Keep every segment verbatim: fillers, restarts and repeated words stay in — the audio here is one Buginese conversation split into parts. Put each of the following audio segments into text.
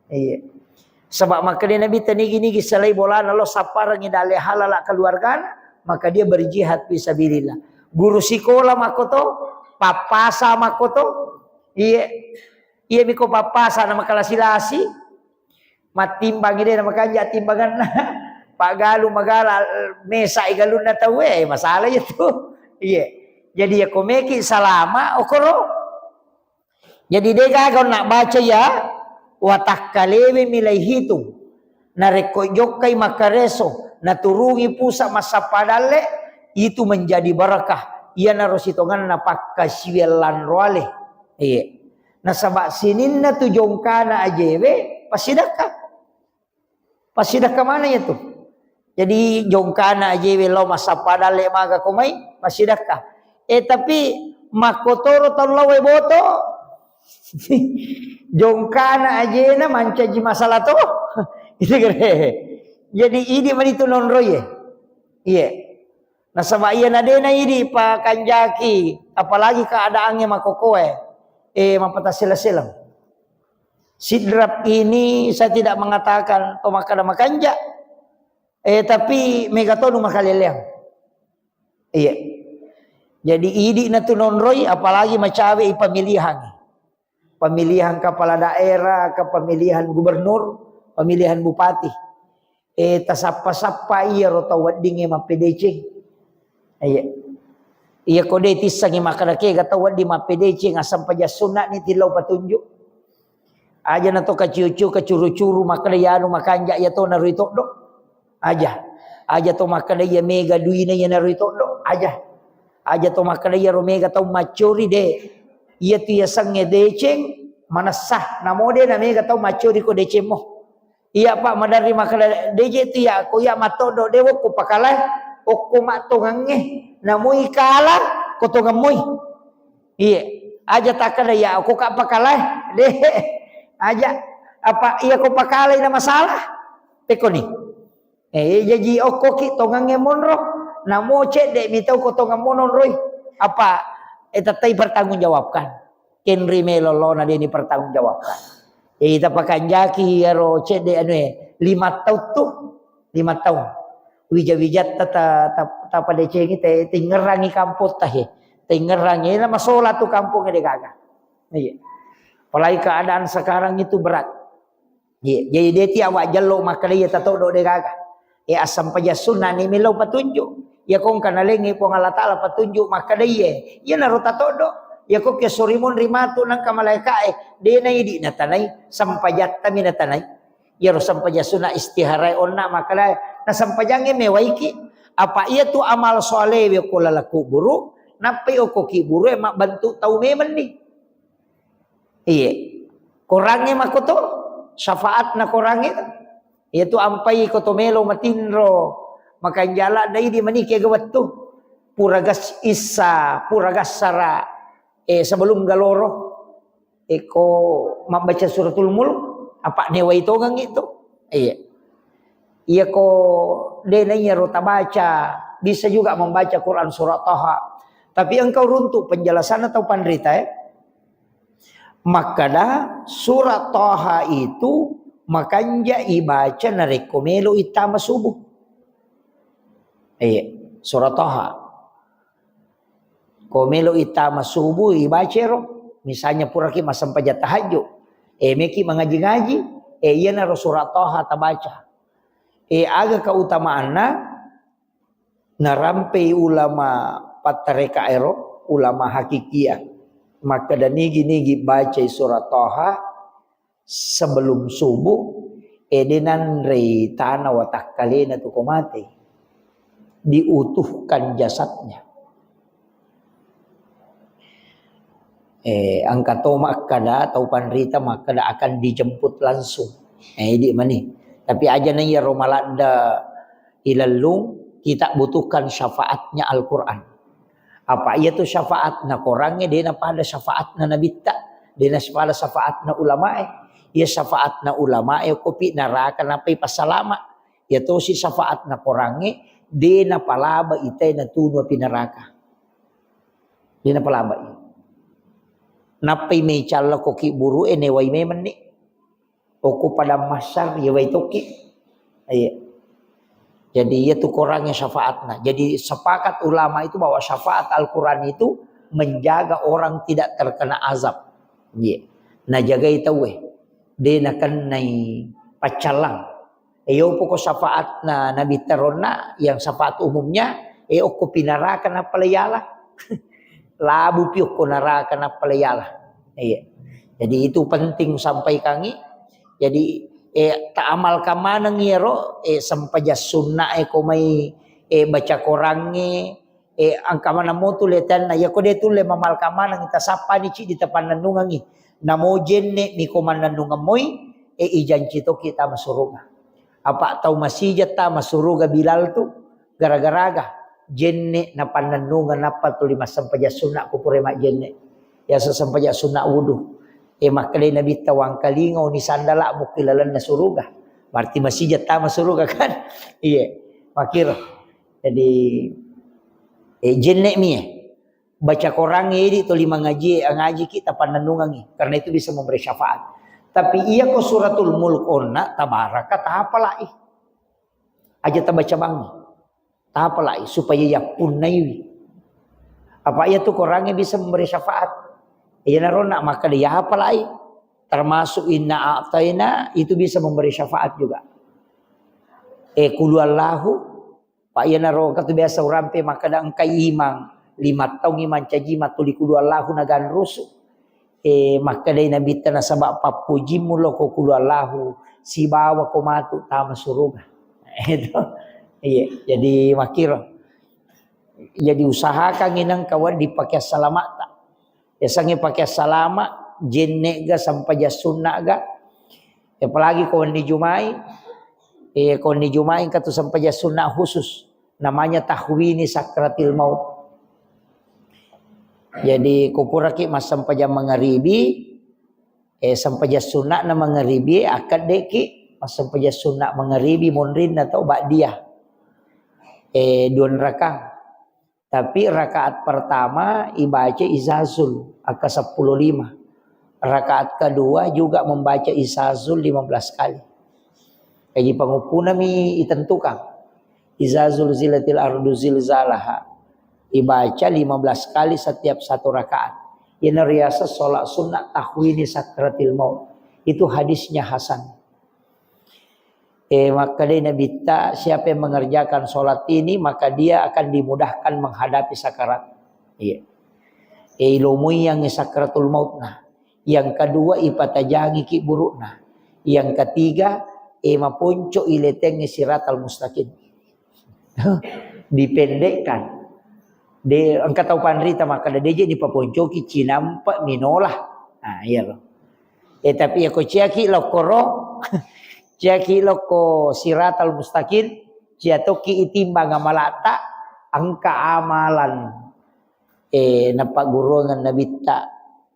Iya. Sebab makkeda Nabi, tenigi-nigi selai bolana lo sapparengi dalle halala keluargana, maka dia berjihad fisabilillah. Guru sikola makkoto, pappasa makkoto, iya, iya miko pappasa na makalasi-lasi, mattimbangi de na makanja timbanganna. Paggalu magala, mesa i galunna tauwe, eh, masalah itu. Iya. Jadi ya komeki salama okoro. Jadi degaga onna baca ya, watakkalewe milai hitung. Narekko jokkai makkareso, naturungi pusa massappa dalle, itu menjadi barakah. Iyanaro sitongenna pakkasiwiang lanroale. Iya. Nasaba sininna tu jongkana ajewe, passidakka. Passidakka mana ya tu? Jadi jongkana ajewe lao massappa dalle maga ko mai, passidakka. Eh, tapi makkotoro tau lao boto. Jongkana ajena mancaji masalah to. Itu kere. Jadi idi mani tu nonroi, eh. Iya. Nasaba iya nadena idi pakanjaki, apalagi keadaannya makokoe. Eh, mapatassela-sela. Sidrap ini saya tidak mengatakan to makkada makanja. Eh, tapi mega tonu makaleleang. Iya. Jadi idi na tu nonroi, apalagi macawe i pemilihan. Pemilihan kepala daerah, ke pemilihan gubernur, pemilihan bupati. Eh, tasappa-sappa iyaro tau weddingnge mappedeceng. Iya. Iya ko de tissangi makkada kega tau wedding mappedeceng, assampajang sunna ni tillau patunjuk. Aja na to kaciu-ciu, kacuru-curu, makkada yanu makanja iya to narui toddo. Aja. Aja to makkada iya mega duina iya narui toddo. Aja. Aja to makkada iyaro mega tau maccori de. Iya tu yasengnge deceng manessa. Namo de na mega tau maccori ko deceng mo. Iya, Pak, maderri makkada, "De je tu ya, ko ya mattoddo de wokko pakalae, okko mattongangnge, namoi kala ko tongeng moi." Iya, aja takkada ya, okko ka pakalae, de, aja, apa iya ko pakalai na masalah, pekkoni. Eh, jaji okko ki tongangnge monro, namo cedde mi tau ko tongeng mononroi, apa, eh, tettai pertanggungjawabkan. Kenri melo lona de ni pertanggungjawabkan. Jadi tapakanjaki iyaro cedde anu e, lima taung tu, lima taung. Wija-wijatta ta, ta, tapadecengi te, tingerangi kampung ta he. Tingerangi na masola tu kampung de gaga. Iya. Apalagi keadaan sekarang itu berat. Iya, jadi de ti awak jello makkeda iya tatoddo de gaga. Eh, assampajang sunna ni melo patunjuk. Iya ko engka nalengngi Puang Allah Taala patunjuk makkeda iye. Iya naro tatoddo. Iya ko ke sorimun rimatu nangka malaika e, de na idi na tanai, sampajatta mi na tanai. Iyaro sampajang sunna istihara e onna makkeda na sampajangnge mewaiki. Apa iya tu amal solewe ko laleng kuburu, nappai okko kiburu e mabbentuk tau memeng ni. Iye. Korangnge makkoto, syafaatna korangnge. Iya tu ampai ko to melo matinro, makanjala dai di manike ga wettu. Pura gas issa, pura gassara, eh, sebelum galoro. Eko mabbaca suratul mulk, apa newai tongang itu. Iya. Iya ko de na iya ro tabaca, bisa juga membaca Quran surah Taha. Tapi engkau runtuk penjelasan atau panrita, eh? Makkada, surat Taha itu makanja ibaca narekko melo ittama subuh. Iya, surat Taha. Ko melo ittama subuh, ibaca ro. Misalnya puraki massempajang tahajud. Eh, meki mangaji-ngaji. Eh, iyanaro surat Taha tabaca. Eh, aga keutamaanna? Narampei ulama pattareka ero, ulama hakikia, makkeda nigi-nigi bacai surat Taha sebelum subuh, ede nanrei tana watakkalena tu ko mate, diutuhkan jasadnya. Eh, engka to makkada, tau panrita makkada akan dijemput langsung. Eh, idi mani. Tapi aja na iyaro maladda ilellung, kita butuhkan syafaatnya Al-Quran. Apa iya tu syafaatna korangnge, dena pada syafaatna nabitta, dena pada syafaatna ulamae. Iya syafaatna ulamae, kopi neraka napai passalama. Iya tosi syafaatna korangnge, dena palaba itai natunu api neraka. De napalabai. Nappai mecalla ko kiburu e newai memenni. Okko padang mahsyar, ya wae tokki. Iya. Jadi, iya tu korangnge syafaatna. Jadi, sepakat ulama itu bahwa syafaat Al-Quran itu menjaga orang tidak terkena azab. Iya. Najagai tauwe. De nakennai paccallang. E, yo poko syafaatna Nabi teronna, yang syafaat umumnya, e, okko pinaraka nappa layala. Labu pi okko naraka nappa layala. Iya. Jadi itu penting sampaikangi. Jadi, e, taamalkan maneng iyaro, e, sempajang sunna e ko mai, e, baca korangnge, e, engka maneng motu letenna. Iya ko de tulle mamalkan maneng, tasappani ciddi tapannennungengi. Namo jenne mi ko mannennungeng moi, e, ijanci toki tama suruga. Apa tau masija tama suruga Bilal tu, gara-garaga jenne napannennungeng nappa tuli massempajang sunna ko pura majjenne. Yaseng sempajang sunna wudu. E, makkedai Nabitta, "Wangkalinga oni sandala mukki lalenna suruga." Berarti masija tama suruga kan? Iya, makkiro. Jadi, e, jenne mi e. Baca korangnge idi tuli mangaji, angajiki tapannennungengi. Karena itu bisa memberi syafaat. Tapi iya ko suratul mulk onna, tabaraka, tapalai. Aja tabaca bangngi. Tapalai supaya yappunnaiwi. Apa iya tu korangnge bisa memberi syafaat. Iyanaro na makkeda yapalai. Termasuk inna a'taina itu bisa memberi syafaat juga. E, kulu Allahu, pa iyanaro engka tu biasa urampe makkeda engka imang, lima taung imang caji matuli kulu Allahu naganrusu. E, makkedai Nabitta, nasaba pappojimmu lo ko kulu Allahu, sibawa ko matu tama suruga. Itu. Iya, jadi makkiro. Jadi usahakan inang kawan dipake salama'ta. Yasengnge pake salama, jenne ga, sempajang sunna ga. Apalagi ko wenni Jumai, e, ko wenni Jumai engka tu sempajang sunna khusus. Namanya tahwini sakratil maut. Jadi, ko puraki massempajang mangaribi, e, sempajang sunna'na mangaribi, akkaddeki massempajang sunna mangaribi monrinna tau ba'diyah. E, dua rakang. Tapi rakaat pertama ibaca Izazul, angka seppulo lima. Rakaat kedua juga membaca Izazul lima belas kali. Jadi panguppunami itentukan. Izazul zilatil ardu zilzalaha. Ibaca lima belas kali setiap satu rakaat. Ini riasa sholat sunnah tahwini sakratil maut. Itu hadisnya hasan. E, makkedai Nabitta, siapa yang mengerjakan sholat ini, maka dia akan dimudahkan menghadapi sakarat. Iya. E, ilomui yang sakratul maut nah. Yang kedua, ipatajangiki burukna. Yang ketiga, e, maponco iletengi siratal mustaqim. Dipendekkan. De, engka tau panrita makkeda, "De je nipaponcoki, cinampa minola." Nah, iya lo. E, tapi ya ko ciaki lokkoro, ciaki lokko siratal mustaqim, cia tokki itimbang amalata, engka amalan, e, napagguruangan Nabitta.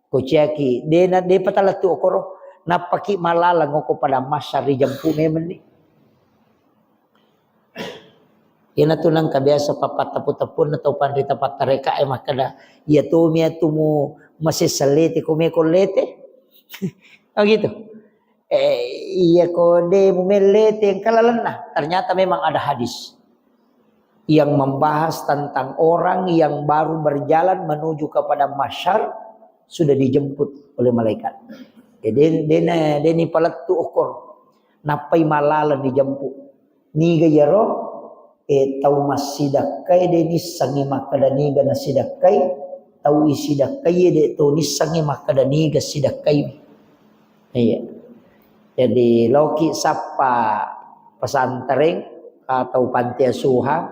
Ko ciaki, de na, de patalettu okoro, nappaki malalang oko padang mahsyar ri jampu memenni. Iyanatu nengka biasa pappattappu-tappunna tau panrita pattareka e makkeda, "Iya tomi atu mu masessa lete, ko meko lete." Oh gitu. Eh, iya ko de mu mellete engka lalenna. Ternyata memang ada hadis yang membahas tentang orang yang baru berjalan menuju kepada mahsyar sudah dijemput oleh malaikat. Jadi, dena, deni palettu okor. Nappai malalang dijemput. Niga iyaro, e, tau massidakkai de nissengngi makkeda niga nasidakkai, tau isidakkai de to nissengngi makkeda niga sidakkai. Iya. Jadi, loki sappa pesantren atau panti asuhan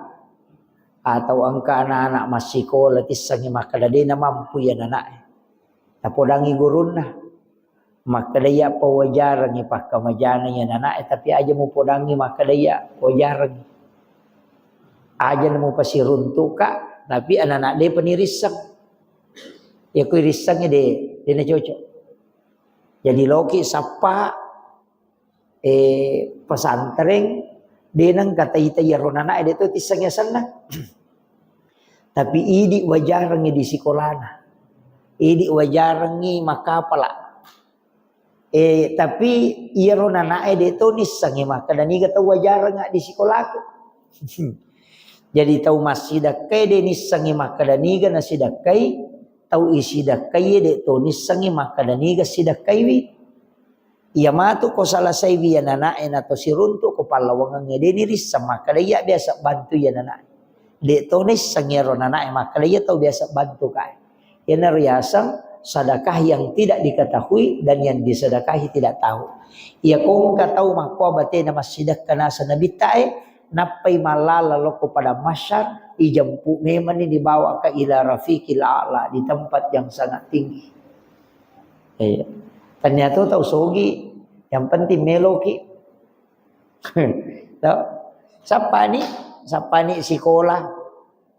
atau engka anak-anak massikola tissengngi makkeda de namampu iya anak-anak e. Tapodangi gurunna. Makkeda iya pawajarengngi pakkamajana iya anak-anak e, tapi aja mupodangi makkeda iya pawajarengngi. Aja mupasiruntuka, tapi anak-anak de panirisseng. Ya kui rissengngi de, de na cocok. Jadi loki sappa, eh, pesantren, de nengka taita iyaro anak-anak e de to tisseng yasenna. Tapi idi wajarengngi di sikolana. Idi wajarengngi makkapala. Eh, tapi iyaro nanae de' to nissengngi makkeda niga tau ajarengnga di sikolaku. Jadi tau massidekkae de' nissengngi makkeda niga nasidekkai, tau isidekkaie de' to nissengngi makkeda niga sidekkaiwi. Iya matu ko salasaiwi iya nanae nato siruntu ko pallawangengnge de' nirisseng makkeda iya biasa bantu iya nanae. De' to nisseng iyaro nanae makkeda iya tau biasa bantu kae. Iyanaro yaseng sedekah yang tidak diketahui dan yang disedekahi tidak tahu. Iya ko engka tau makkoa batena massidekka naseng nabittae, nappai mallala lokko padang mahsyar, ijempu memanni dibawa ka ila rafiqil a'la, di tempat yang sangat tinggi. Iya. Ternyata tau sogi, yang penting meloki. Tau? Sappani, sappani sikola.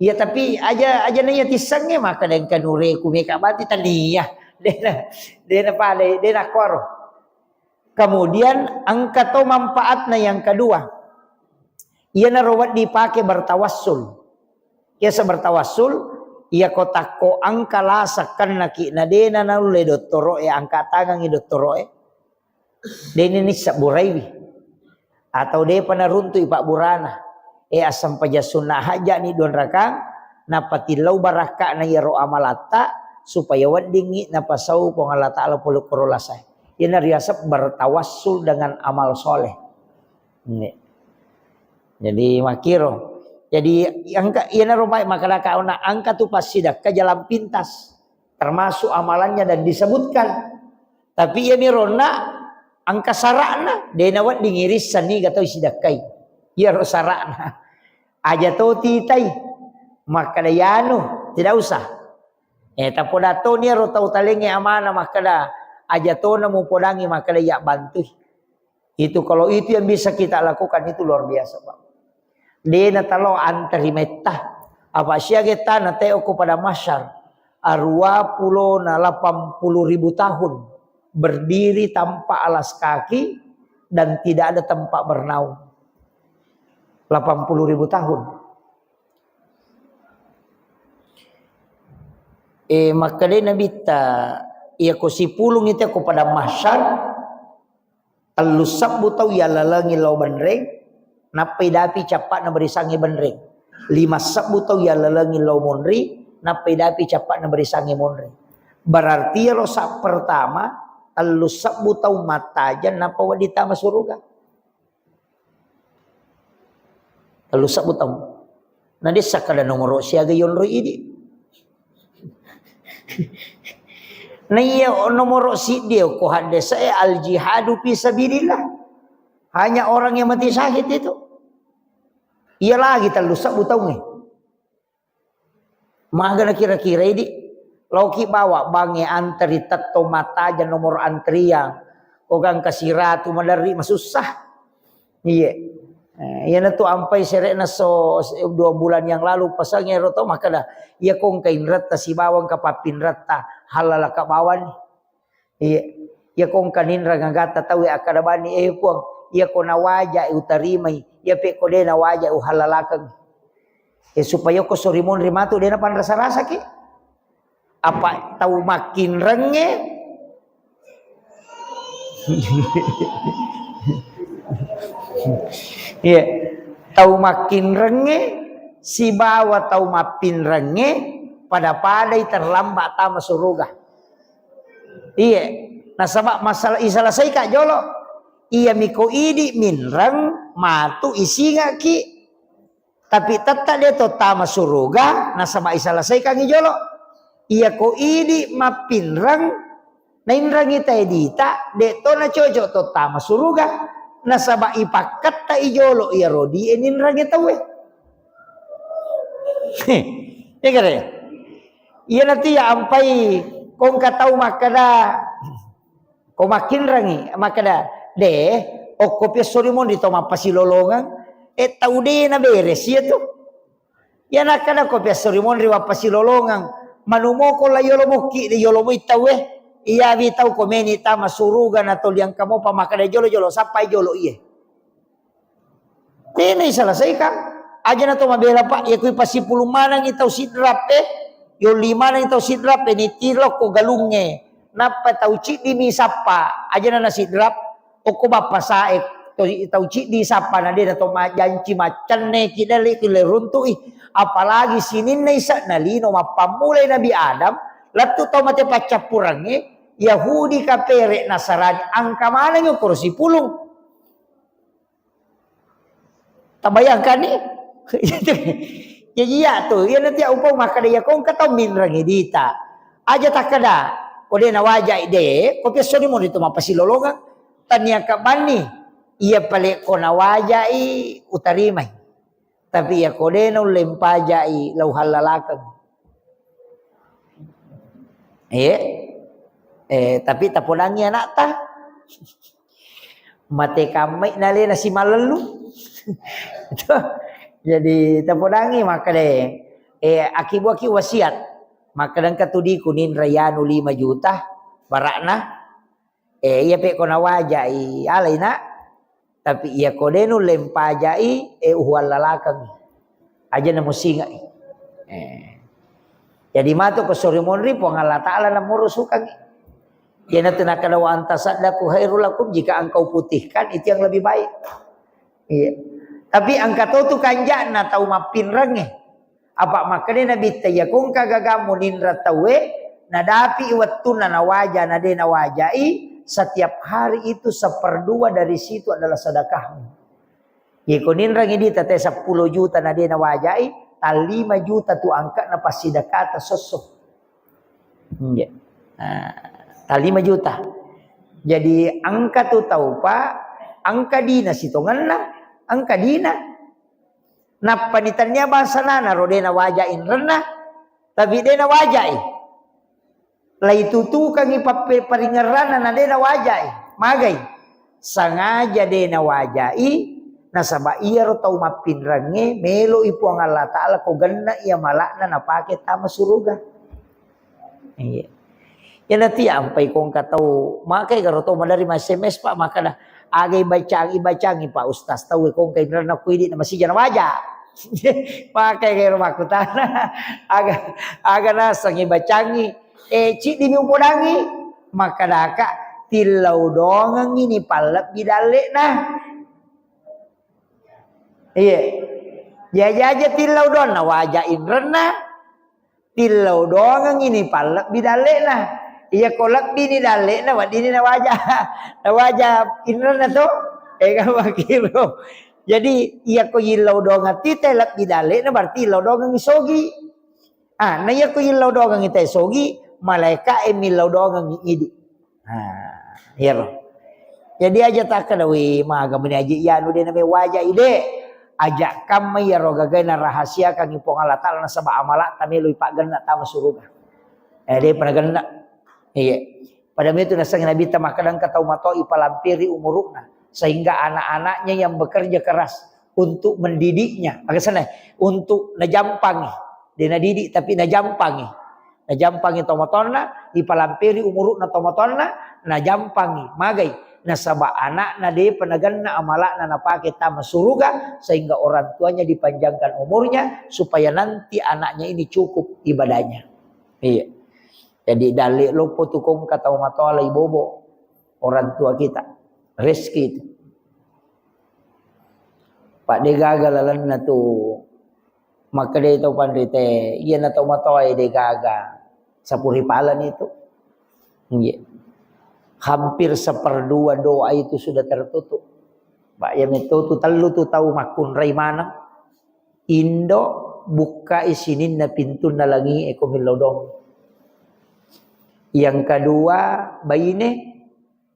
Iya, tapi aja, aja naiya tissengnge maka dengka nureku meka bati tania. Dena, dena pale, dena koro. Kemudian engka to manfaatna yang kedua. Iyanaro wedding dipake bertawassul. Biasa bertawassul, iya ko takko engka lasa kennaki na dena naulle dottoro'e, angka tangangi dottoro'e. Deni nissabburaiwi. Atau depa naruntui pabburana. E, assempajang sunna hajjani dua rakang, napatillau barakka'na iyaro amalatta, supaya weddingngi napasau Puang Allah Ta'ala pole koro lasae. Iyana riaseng bertawassul dengan amal soleh. Ini. Jadi makkiro. Jadi engka, iyanaro mai makkadaka ona engka tu passidekka jalan pintas. Termasuk amalannya dan disebutkan. Tapi iyami ronna engka sara'na, de nawedding irisseng niga tau isidekkai. Iyaro sara'na. Aja to titai. Makkada yanu, tidak usah. Eh, tapoda toni iyaro tau talengnge amana makkada, aja tona mupodangi makkada iya bantui. Itu, kalau itu yang bisa kita lakukan, itu luar biasa, Pak. De natalo antarima etta. Apa siaga etta nate'o ko pada mahsyar? Arua pulo na lapan puluh ribu tahun berdiri tanpa alas kaki dan tidak ada tempat bernaung. Lapan puluh ribu tahun. Eh, makkeda Nabitta, iya ko sipulung itu ko pada mahsyar, tellu sebbu tau yallalengi lao benreng, nappai dapi cappa'na barisangnge benreng. Lima sebbu tau yallalengi lao monri, nappai dapi cappa'na barisangnge monri. Berarti iyaro sa pertama, tellu sebbu tau mattajeng, nappa wedding tama suruga. Tellu sebbu tau. Na dessa kada nomoro siaga yonroi idi. Na iya nomoro siddi ko haddesa e al jihadu fi sabilillah. Hanya orang yang mati syahid itu. Iya lagi tellu sebbu taungnge. Magana kira-kira idi, laoki bawa bangnge antri tetto mattajeng nomor antrian. Ko gangka siratu maderri masussa. Iye. Eh, iyanatu ampai sere'na so, dua bulan yang lalu pasangnge ro to makkeda, iya ko engka inretta sibawa engka pappinretta, hallalaka bawani. Iya. Iya ko engka ninreng agatta tauwe akkeda bani, eh Puang, iya ko nawaja utarimai, iya pe ko de nawaja uhallalakeng. Eh, supaya ko sori monri matu de napanrasa-rasaki. Apa tau makkinrengnge? Iya. Tau makkinrengnge sibawa tau mappinrengnge pada-padai terlambat tama suruga. Iya. Nasaba masalah isalasaika jolo. Iya miko idi minreng matu isingaki. Tapi tetta de to tama suruga, nasaba isalasaikangngi jolo. Iya ko idi mappinreng, nainrengi tae dita, de to nacocok to tama suruga, nasaba ipakketta i jolo iyaro di e ninrengi tauwe. Iya kare? Iya natu ya ampai kongka tau makkeda, Ko makkinrengi, makkeda, "De, okko piassori monri to mappasilolongeng, e tau de naberes iya tu." Iya nakkeda ko piassori monri mappasilolongeng, manumoko la yolo mukki de yolo moi tau e, iyawi tau ko meni tama suruga na toliang kamopa makkeda jolo-jolo, sappai jolo iye. Tena isalasaikang. Aja na to mabela, Pak, iya kui pasipulung manengi tau sidrap e, yolli manengi tau sidrap e, nitiro ko galungnge. Nappa tau ciddimi sappa, ajana nasidrap, okko bappasae, to-, tau ciddi sappa na de na to majjanci maccenne ki dale ki le runtu'i, apalagi sininna isa na lino mappammulai Nabi Adam, lettu tau mate paccappurengnge, Yahudi, kapere, Nasarani, angka manengngi okoro sipulung. Tabayangkanni? Jadi iya tu, iya nanti upau makkeda iya kongka tau minreng idita. Aja takkeda, ko de nawajai de, ko piassoni moni tu mappasilolongeng. Tania kabbanni, iya pale ko nawajai utarimai. Tapi iya ko de naullempajai lauhallalakeng. Eh, eh, tapi tapodangi anakta. Mate kammai nalena simalellu. Jadi tapodangi makkeda, eh, akibuaki wasiat. Makkeda engka tu di kuninra yanu lima juta barakna. Eh, iya pe ko nawajai, alai nak. Tapi iya ko de nulle mpajai, eh, uhuallalakengngi. Aja namusingai. Eh. Jadi matu ko sori monri Puang Allah Ta'ala namurusukangngi. Iyanatu nakkeda wa antasaddaqu khairul lakum, jika engkau putihkan itu yang lebih baik. Iya. Tapi engka to tu kanja'na tau mappinrengnge. Apa makkeda Nabitta, iya kongka gaga muninra tauwe, nadapi wettunna nawaja, na de nawajai, setiap hari itu seperdua dari situ adalah sedekahmu. Iya ko ninrangi dita te seppulo juta na de nawajai, tallima juta tu angkana passidekata sosso. Iya. Nah, tallima juta. Jadi engka tu tau pa, engka dina sitongenna, engka dina. Nappani tania bangsanana ro de nawajai inrenna, tapi de nawajai. Laitutukangngi pappe-, paringerranna na de nawajai. Magai? Sangaja de nawajai, nasaba iyaro tau mappinrengnge meloi Puang Allah Ta'ala ko genna iya malakna napake tama suruga. Iya. Iya nati ampai kongka tau, makai garo tau madari ma S M S, Pak, makkeda, "Aga ibacangi, ibacangi, Pak Ustaz, tau kongka inrenna kuidi na masija nawaja." Makai garo makkutana, "Aga, aga naseng ibacangi?" Eh, ciddimi upodangi, makkedaka, "Tillau dongengngi ni pallebbi dalle'na." Iya. Jaja-jaja tillau doang nawaja inrenna, tillau doangengngi ni pallebbi dalle'na. Iya ko lebbini dalle'na, weddini nawaja, nawaja inrenna to. Eh, kan makkiro. Jadi, iya ko yillau doangeng tite lebbi dalle'na, berarti yillau doangengngi sogi. Ah, na iya ko yillau doangengngi te sogi, malaeka e millau doangengngi idi. Nah, iyaro. Jadi aja takkeda, "Wih, maga meni aja iyanu de name waja ide." Aja kamma iyaro gagai narahasiakangngi Puang Allah Ta'ala nasaba amala'ta melo ipaggenna tama suruga. Eh, de pernah genna. Iya. Pada itu nasengngi Nabitta makkeda engka tau matoa ipalampiri umuru'na sehingga anak-anaknya yang bekerja keras untuk mendidiknya, aga senna, untuk najampangi. De nadidik tapi najampangi. Najampangi tomatoanna, ipalampiri umuru'na tomatoanna, najampangi. Magai? Nasaba anakna depa nagenna amala'na napake tama suruga, sehingga orang tuanya dipanjangkan umurnya supaya nanti anaknya ini cukup ibadahnya. Iya. Jadi dalle loppo tu kongka tau matoa lai bobo orang tua kita. Rezeki itu. Pak de gaga lalenna tu. Makkeda tau panrite, iyana tau matoa e de gaga. Sapuri palan itu. Iya. Hampir seperdua doa itu sudah tertutup. Pak, ya meto tu tellu tu tau makkunrai maneng. Indo bukkai sininna pintunna langi e ko millau dong. Yang kedua, baine,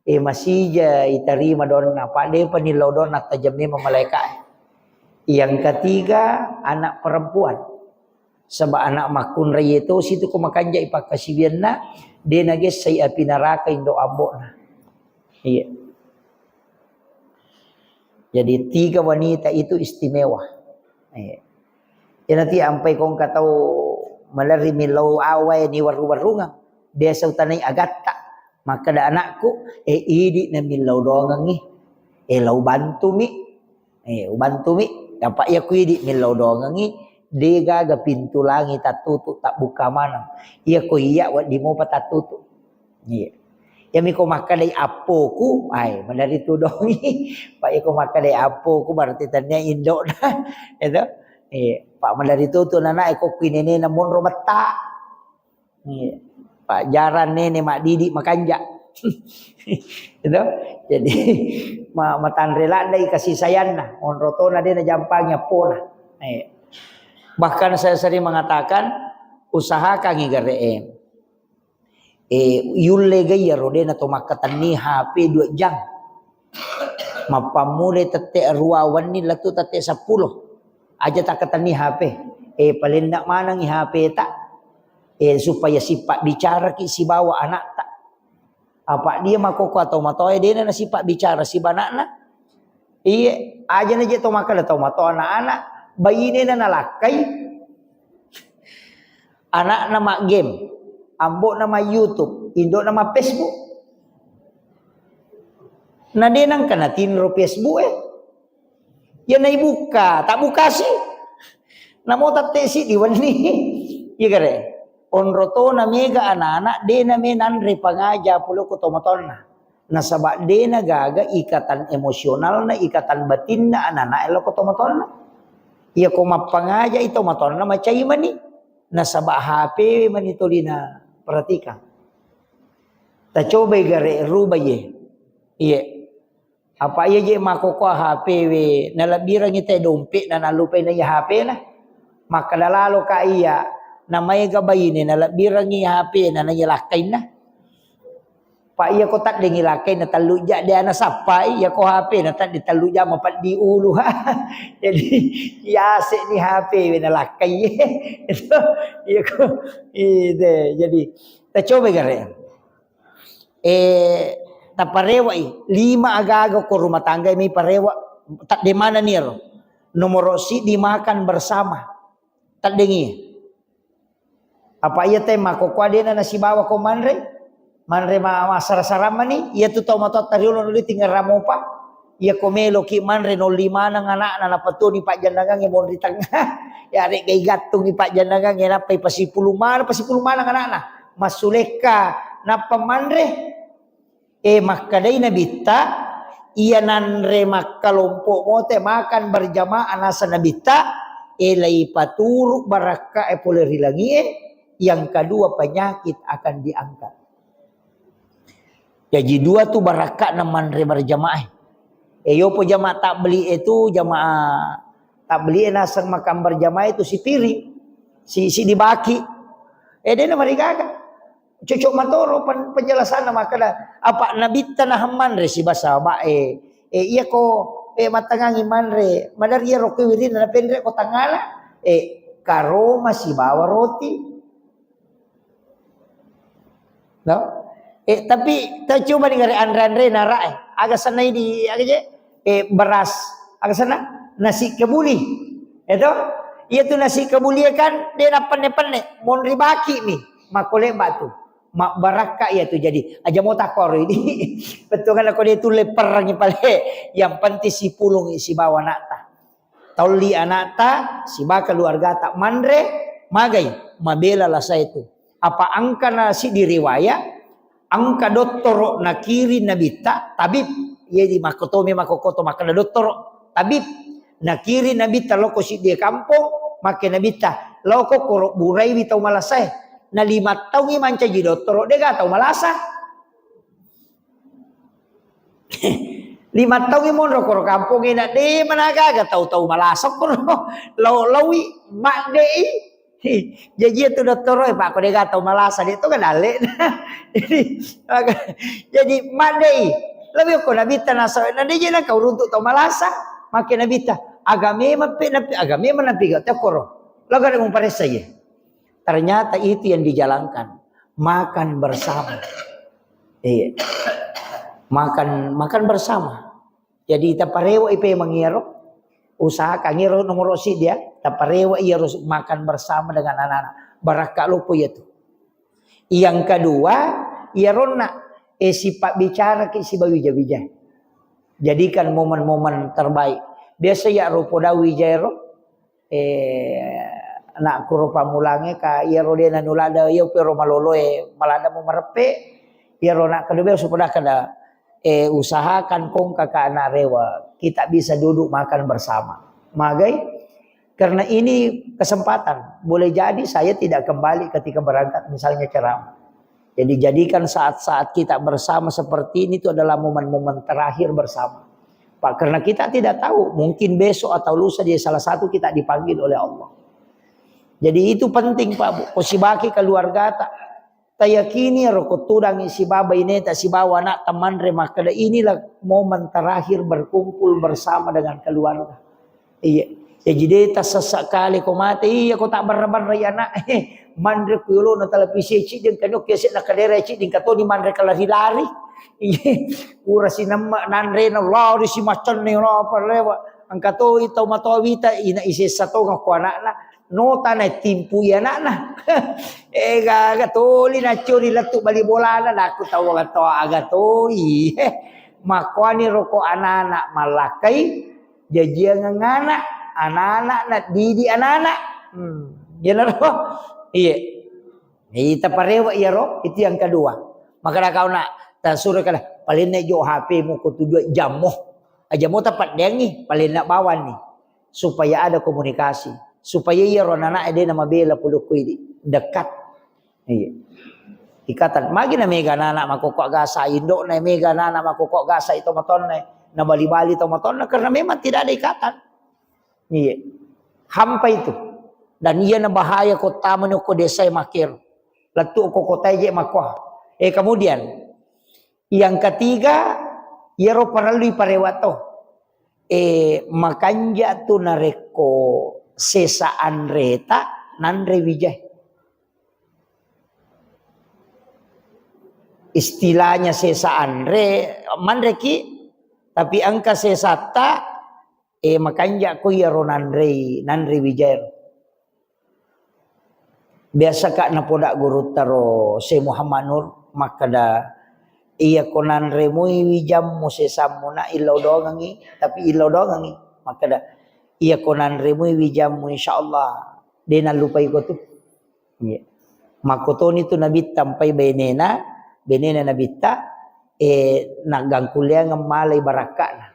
eh, masija itarima donna, pa depa nillau donna tajang memang malaeka e. Yang ketiga, anak perempuan. Saba anak makkunrai e tosi tu ko makanja i pakkasiwianna, de nagessai api naraka indo ambokna. Iya. Jadi tiga wanita itu istimewa. Eh. Iyanati ampai kongka tau malerri millau awae ni warru-warrungang. Biasa utanai agatta. Makkeda anakku, eh, idi na millau doangengngi. Eh, lau bantumi. Eh, ubantumi. Apa iya ku idi millau doangengngi. De gaga pintu langi tattutu, tabbuka maneng. Iya ko iya waddi mopa tattutu. Iya. Iyami ko makkedai appoku, ai, maderri tudongi. Pak, iya ko makkedai appoku, berarti tania indo'na. Itu. Iya. Pak, maderri tutu nana, iko kuinenena monro metta. Iya. Pak, jarang nene maddidi makanja. Itu. Jadi, ma-, matanre laddai kasih sayangna. Monro tona de najampangi appona. Iya. Bahkan saya sering mengatakan, usahakan i gare e. Eh, yulle ga iyaro de nato makkatenni H P dua jam. Mappammulai tette rua wenni lettu tette seppulo. Aja takkatenni H P. Eh, palenna manengi H P ta. Eh, supaya sipabbicaraki sibawa anakta. Apa dia makkokko atau matoa dena nasipabbicara siba anakna. Iye, aja na je to makkeda to matoa anak-anak, bainena nalakkai, anakna ma game, ambo'na ma YouTube, indo'na ma Facebook. Na de nangka natinro Facebook e. Ya naibukka, tak bukasi. Namo tatte siddi wenni. Iya gare. Onro tona mega anak-anak, de name nanre pangaja pole ko tomatoanna. Nasaba de nagaga ikatan emosionalna, ikatan batinna anak-anak e lao ko tomatoanna. Iya ko mappangaja i tomatoanna macai mani. Nasaba H P mani tolina perhatikan. Tacobai gare rubai ye. Iye. Apa iya je makkokkoa H P we, nalebbirengngi te dompet na nalupai na iya H P na. Makkeda lalo ka iya, na maega baine nalebbirengngi H P na, na iya lakkainna. Pa iya ko taddengi lakkainna tellu ja de ana sappai, iya ko H P na tadde tellu ja mapeddi ulu. Jadi, yase ni H P we nalakkai. Iya ko, ide. Jadi, tacoba gare. Eh, taparewa'i, lima aga-aga ko rumah tangga mi parewa, tadde manenni ero. Nomoro siddi makan bersama. Taddengi. Apa iya te makkokkoa dena nasibawa ko manre? Manre ma-, massara-sara mani, iya tu tau matoatta riolo nuli tingerra mopa. Iya ko meloki manre nolli maneng anakna, napatoni pajjannangangnge monri tengah. Ya, rega igattungi pajjannangangnge, nappa ipasipulung maneng, pasipulung maneng anakna. Massulekka, nappa manre. Eh, makkedai Nabitta, iya nanre makkalompo mote makan berjamaah nasa Nabitta, eh, laipaturu barakka e pole ri langie, yang kedua penyakit akan diangkat. Jaji dua tu barakka'na manre berjamaah. Eh, yopo jamaah tabligh e tu, jamaah tabligh e naseng makan berjamaah itu sipiring, si, si dibaki. Eh, dena marigaga. Cocok matoro pen-, penjelasanna makkeda, apa Nabitta nahang manre sibasa ba'e. Eh, iya ko, eh, mattangangi manre, madari iyaro ko wirinna napenre ko tangngana, eh, karoma sibawa roti. No? Eh, tapi tacoba ni gare anre-anre nara, eh. Aga sennai di, aga je? Eh, beras. Aga senna? Nasi kebuli. Itu? Iya tu nasi kebuli kan, de nappenne-penne. Monri baki mi. Makkole batu. Mabbarakka iya tu. Jadi, aja mo takkoro ini. Betul kan, ko de tulle perrangi pale. Yang penting sipulungi sibawa anakta. Taulli anakta, siba keluargata manre, magai, mabela lasa itu. Apa engka na siddi riwaya, engka dottoro nakiring Nabitta, tabib, iya di makkotomi makkokkoto makkeda dottoro, tabib, nakiring Nabitta loko siddi kampong, makke Nabitta, loko koro buraiwi tau malasae. Na lima taungi mancaji dottoro, dega tau malasa. Lima taungi monro koro kampongnge na de managaga tau-tau malasa koro. Lau-, laui, maddei. Jaji itu dottoro e, Pak, ko dega tau malasa, de to kan dalle. Jadi, maka, jadi maddei. Lebih ko Nabitta nasa, na de je na kau runtuk tau malasa. Makke Nabitta, agame mappe, nappe, agame manampi ga tekoro. Laga de muparessa ye. Ternyata itu yang dijalankan. Makan bersama. Iya. Makan, makan bersama. Jadi, taparewa ipe mangiro, usahakan iro nomoro siddi ya, taparewa iyaro makan bersama dengan anak-anak. Barakka lopo iya tu. Yang kedua, iyaronna, eh, sipabbicaraki sibawa wija-wija. Jadikan momen-momen terbaik. Biasa ya rupo dau wija ero, eh, anakku ro pammulangnge, ka iyaro de nanulada, iya pero maloloe, malada mo mareppe, Iyaro nak kedua supaya kada, eh, usahakan kong kakak anak rewa, kita bisa duduk makan bersama. Magai, karena ini kesempatan. Boleh jadi saya tidak kembali ketika berangkat misalnya ceramah. Jadi jadikan saat-saat kita bersama seperti ini itu adalah momen-momen terakhir bersama. Pak, karena kita tidak tahu, mungkin besok atau lusa dia salah satu kita dipanggil oleh Allah. Jadi itu penting, Pak, Bu. Ko sibaki keluargata. Tayakini ro ko tudangi sibawa baineta sibawa anak temanre makkeda inilah momen terakhir berkumpul bersama dengan keluarga. Iya. Jadi de tassessa kale ko mate, iya ko tak berra-berra ya anak. Manre ku yolona televisi ciddi engka nyokke se na kadera ciddi engka toni manre kelari-lari. Iya. Ura sinemme nanre na lari si macanne na apa rewa. Engka to tau matoa wita ina isessa to ko anakna. Nota na timpu ya anakna. Eh, gaga toli na curi lettu bali bolana, nakku tau aga to, aga toi. Makoani roko anak-anak mallakai, jajiang anak, anak-anak na didi anak-anak. Hmm, iya naro. Iya. Ita parewa iyaro, itu yang kedua. Maka kau nak tasuro kada, paling nek jo H P mu ko tu dua jammu. Aja mo tapaddengi, paling nak bawani. Supaya ada komunikasi, supaya iyaro anak-anak de na mabela pulukku idi dekat. Iya. Ikatan. Magi na mega anak-anak makokko gasa, indok na mega anak-anak makokko gasa itu matonna, na bali-bali to matonna karena memang tidak ada ikatan. Iya. Hampa itu. Dan iya na bahaya kota menoko desa makir. Lettu ko kota je makoa. Eh, kemudian yang ketiga, iyaro parellui parewa to. Eh, makanja tu narekko sesa anreta nanre wijai. Istilahnya sesa anre, manreki, tapi engka sesatta, eh, makanja ko iyaro nanrei, nanre wijai. Biasa ka napoda gurutta ro Syekh Muhammad Nur makkeda, iya ko nanremui wijammu sesammu na illau doangengi, tapi illau doangengi makkeda, iya ko nanremui wijammu insyaallah de nallupai ko tu. Iya. Makkotoni tu Nabitta mpai benena, benena Nabitta, eh, naggangkulleangeng malai barakka'na.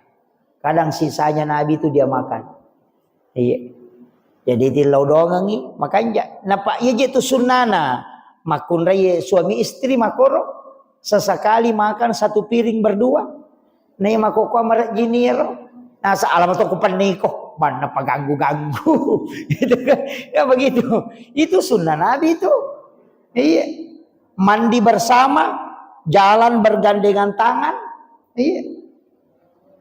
Kadang sisanya Nabi tu dia makan. Iya. Jadi tillau doangengi, makanja. Napa iya je tu sunnana. Makkunrai suami istri makoro sesekali makan satu piring berdua. Nai makoko marejjini ero. Nasa alama to kupenniko, banna paganggu-ganggu. Gitu kan? Ya begitu. Itu sunnah Nabi itu. Iya. Mandi bersama, jalan bergandengan tangan. Iya.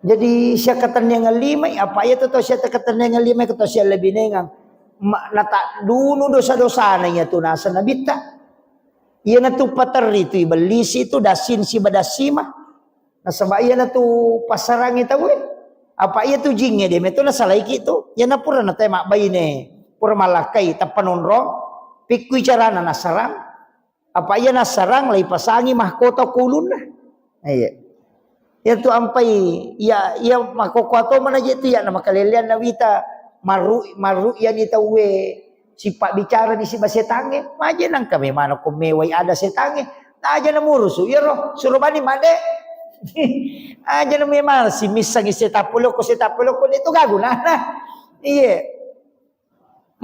Jadi sia katenniangan lima, apa iya tu tau sia katenniangan lima, tau sia lebih nengang. Ma-, nata dunu dosa-dosana iya tu nasa Nabitta. Iya natu paterri tu ibellisi tu dasin siba dasima. Nasaba iyanatu passarangngi tauwe. Apa iyatu jingnge de meto nasalaiki tu. Iyana pura nate mabbaine, pura malakkai tappa nonrong, pikkui carana nassarang. Apa iya nassarang, laipasangi mahkota ko ulunna. Iya. Iyatu ampai, iya, iya makkokkoa to manaje tu iya na makalelean na wita, marru-, marru iyani tauwe sipabbicara ni siba setangnge, maje nangka memang ko mewai ada setangnge. Aja na murusu, iyaro, suro bani made. Aja na memang si missangi setang pulokko, setang pulokko, itu gagu nah. Nah. Iye.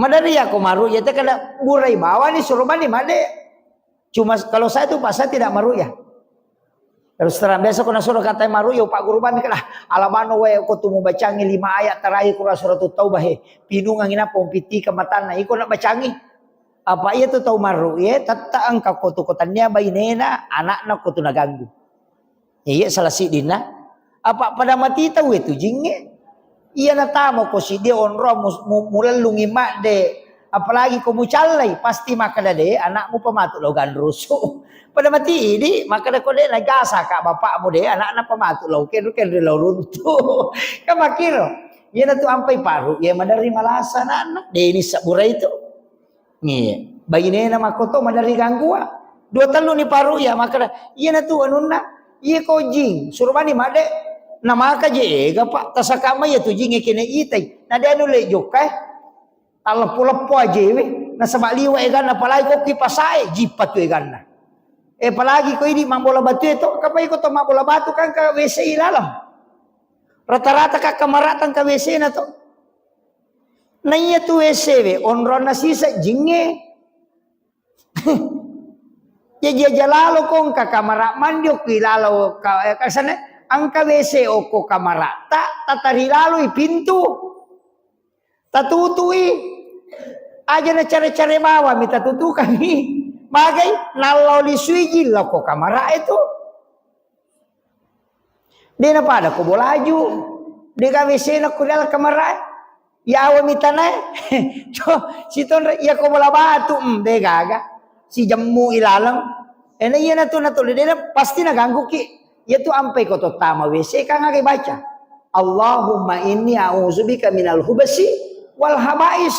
Madari ya ko maru, ya te kada burai bawani suro bani made. Cuma kalau saya tuh Pak, saya tidak maru ya. Terus terang, biasa ko nasuro katai maru, yo Pak Guru bami kala, alamano wae ko tu mubacangi lima ayat terakhir Quran Suratut Taubah he. Pinungangi napa umpittika matanna, iko nak bacangi. Apa iya tu tau maru ye, tetta engka ko tu ko tania bainena, anakna ko tu naganggu. Iya salah siddinna. Apa pada mati tau itu jingnge. Iya natamo ko siddi onrong mu-, mu-, mulellungi madde, apalagi ko mucallai, pasti makkeda de anakmu pematu lo ganrusu. Pada mati idi, makkeda ko de najasa ka bapakmu de, anakna pematu lo kenru-kenru lo runtu. Kan makkiro. Iya natu ampai paru, iya maderri malasa anakna. De ini sabura itu. Iya. Bainena makkoto maderri ganggua. Dua tellu ni paru ya makkeda, iya natu anunna, iya ko jing, suro bani madde, namaka je ega Pak, tasaka mai ya tu jing e kene itai. Na de anu le jokka e. Talleppo-leppo ajewe, nasaba liwa eganna, apalagi ko ki pasae, jippa tu eganna. Eh, apalagi ko idi mabbola batu itu, kapai ko to mabbola batu kan ka W C i laleng. Rata-rata ka kamara tang ka W C na to. Na iya tu W C we, onronna sisa jingnge. Jaji aja lalo ko engka kamara mandi okko ilalo ka, eh, kasane, engka W C okko kamara ta, tatari lalo i pintu. Tatutui. Aja na care-care bawang mi tatutukangi. Magai, nallau lisui jillau ko kamara itu. De na pada ko bolaju. De ga W C na ko dalam kamara. Yawa mi tanae. To, sitonre, iya ko bola batu, mm, de gaga. Si jemmu ilaleng. Ena iya na tu, na tu, de na pasti na ganggu ki. Iya tu ampai ko to tama W C kan aga baca. Allahumma inni a'udzubika minal hubasi wal habais.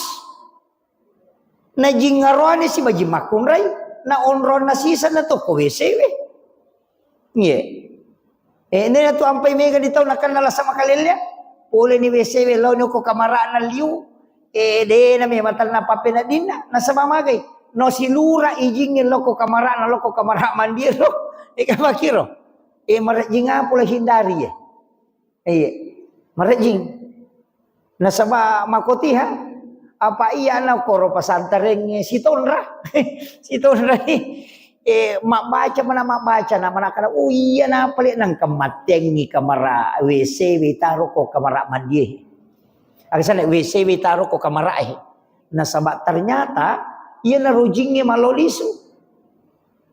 Na jingaroane si bajing makkunrai, na onronna sisa na to ko W C we. Iye. Eh, nena tu ampai mega di tau nakenna lasa makalellea. Pole ni W C we lao ni ko kamarana liu. Eh, de na me matanna papeneddinna. Nasaba magai. No silura ijingnge lo ko kamarana, lo ko kamara mandi lo. Eh, kamakiro. Eh, marejjing apa lo hindari ya. Iya. Marejjing. Nasaba makotiha, apa iya na koro pasantarengnge sitonra. Sitonra ni. Eh, mabbaca mana mabbaca na mana kada, oh iya na pale nang kemattengi kamara W C we taro ko kamara mandie. Agasana W C we taro ko kamara eh. Nasaba ternyata iya na rojingnge malo lisu.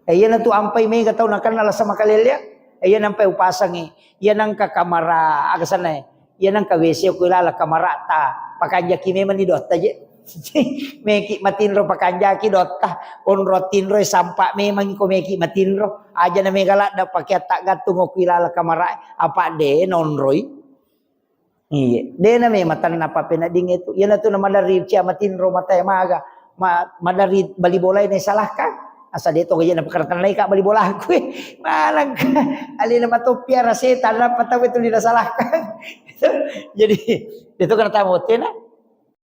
Eh, iyana tu ampai mega tau nakenna lasa makalellea. Eh, iya nampai upasangi. Iya nangka kamara, aga sanna, iya nangka W C ko ilala kamara ta. Pakanjaki memang ni dotta je. Meki matinro pakanjaki dotta. Onro tinro sampa memang ko meki matinro. Aja na mega ladda pakai atta gattung ko ilala kamara. Apa de nonroi. Iya, de na me matanna papenedding itu. Iyana tu na maderri cia matinro matae maga. Ma-, maderri bali bolae na salahkan. Asa de to gaji na pakartannai ka bali bolaku. Manangka alena matoppi ara setan apa tau itu lina salahkan. Jadi, itu kena tamu tena.